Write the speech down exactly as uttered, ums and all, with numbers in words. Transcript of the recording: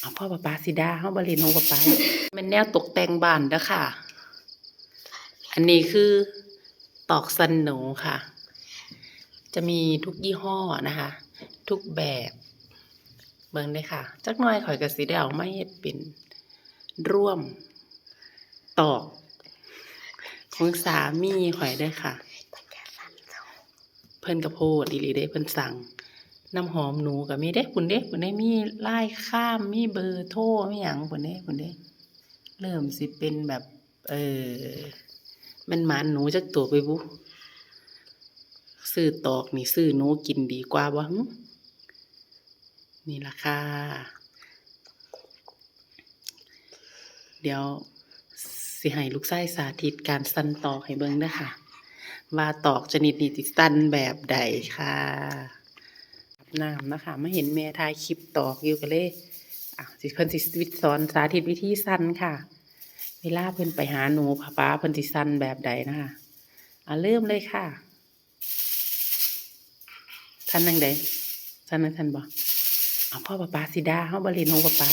เอาพ่อป๊าป๊าสิดา เฮาบ่เล่นของป๊าป๊า แม่นแนวตกแต่งบ้านเด้อค่ะ อันนี้คือตอกสันหนูค่ะ จะมีทุกยี่ห้อนะคะ ทุกแบบ เบิ่งเด้อค่ะ จักหน่อยข้อยก็สิได้เอามาเฮ็ดเป็นร่วมตอก ของสามีข้อยเด้อค่ะ เพิ่นก็โพสต์อีหลีเด้ เพิ่นสั่งน้ำหอมหนูก็มีเด้ พุ้นเด้ พุ้นเด้ มีลายคราม มีเบอร์โทร มีหยังพุ้นเด้ พุ้นเด้ เริ่มสิเป็นแบบ เออ แม่นหมานหนูจักตัวไปบุ ซื้อตอกนี่ซื้อหนูกินดีกว่าบ่หึ นี่ล่ะค่ะ เดี๋ยวสิให้ลูกชายสาธิตการสั่นตอกให้เบิ่งเด้อค่ะ ว่าตอกชนิดนี้สิสั่นแบบใดค่ะ อาบน้ำนะคะ มาเห็นแม่ถ่ายคลิปตอกอยู่ก็เลย อ่ะ สิ เพิ่นสิสอนสาธิตวิธีสั่นค่ะ เวลาเพิ่นไปหาหนูป๊าป๊าเพิ่นสิสั่นแบบใดนะคะ อ่ะ เริ่มเลยค่ะ สั่นจั่งใด สั่นจั่งซั่นบ่ เอาพ่อป๊าป๊าสิดา เฮาบ่เล่นของป๊าป๊า